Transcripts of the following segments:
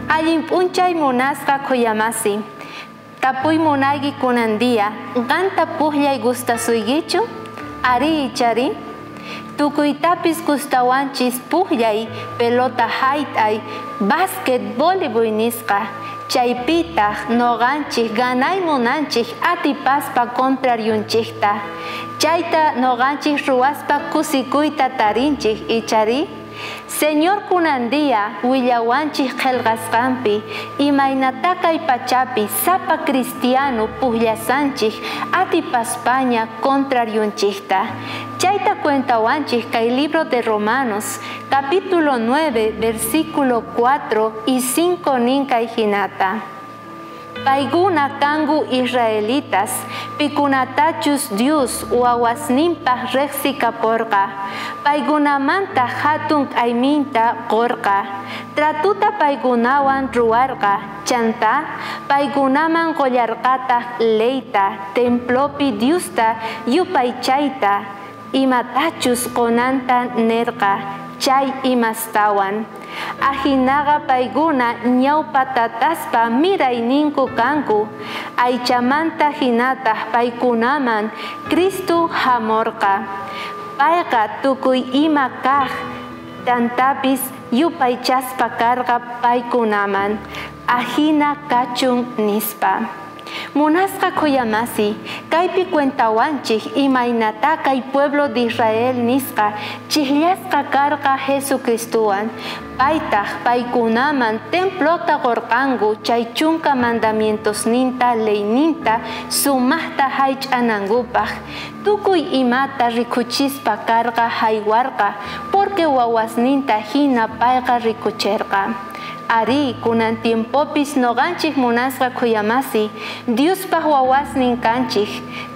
Allin p'unchay munasqa khuyamasi. Tapuy munayki kunan día, qanta pujllay gustasuykichu? Ari ichari? Tukuytapis gustawanchis pujllay, pelota hayt'ay, básquet, voleibol nisqa. Chaypitaq noqanchik ganay munanchik atipaspa contrariunchikta. Chayta noqanchik ruwaspa kusikuyta tarinchik ichari? Señor kunan día willawanchik qillqasqanpi imaynata kay pachapi sapa cristiano pujllasanchik atipaspaña contrariunchikta. Chayta cuentawanchik kay libro de Romanos, capítulo 9, versículo 4 y 5 nin kay hinata. Paykuna kanku israelitas, pikunatachus Dios wawasninpaj riqsikaporqa, paykunamanta hatun k'ayminta qorqa, tratuta paykunawan ruwarqa, chanta paykunaman qullarqataq leyta, templopi Diosta yupaychayta, imatachus qunanta nerqa, chay imastawan. Ajinaqa paykuna ñawpa tataspa mirayninku kanku, aychamanta hinataq paykunaman Cristo hamorqa. Payqa tukuy ima kaq tantapis yupaychaspa karqa paykunaman, ajina kachun nispa. Munasqa khuyamasi, kaypi cuentawanchik imaynata kay pueblo de Israel nisqa chijllasqa karqa Jesucristowan. Paytaq paykunaman templota qorqanku chay chunka mandamientosninta leyninta sumaqta haych'anankupaq. Tukuy imata rikuchispa karqa haywarqa, porque wawasninta hina payqa rikucherqa. Ari, kunan tiempopis noqanchik munasqa khuyamasi, Diospaq wawasnin kanchik,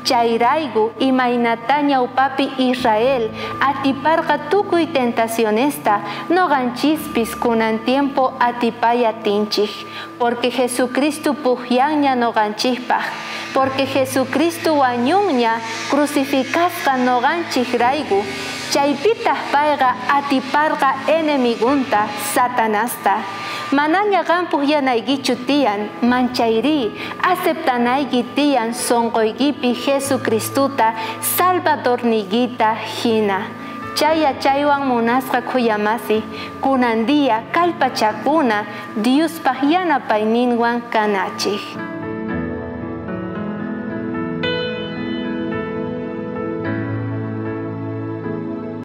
chayrayku imaynata ñawpapi Israel atiparqa tukuy tentacionesta, noqanchispis kunan tiempo atipay atinchik, porque Jesucristo pujyanña noqanchikpaq, porque Jesucristo wañunña crucificasqa noqanchikrayku, chaypitaq payqa atiparqa enemigunta, Satanasta. Manaña qan pujllanaykichu tiyan, manchayri, aceptanayki tiyan sonqoykipi Jesucristuta, Salvadorniykita hina. Chay yachaywan munasqa khuyamasi, kunan día kallpachakuna Diospaq yanapayninwan kanachik.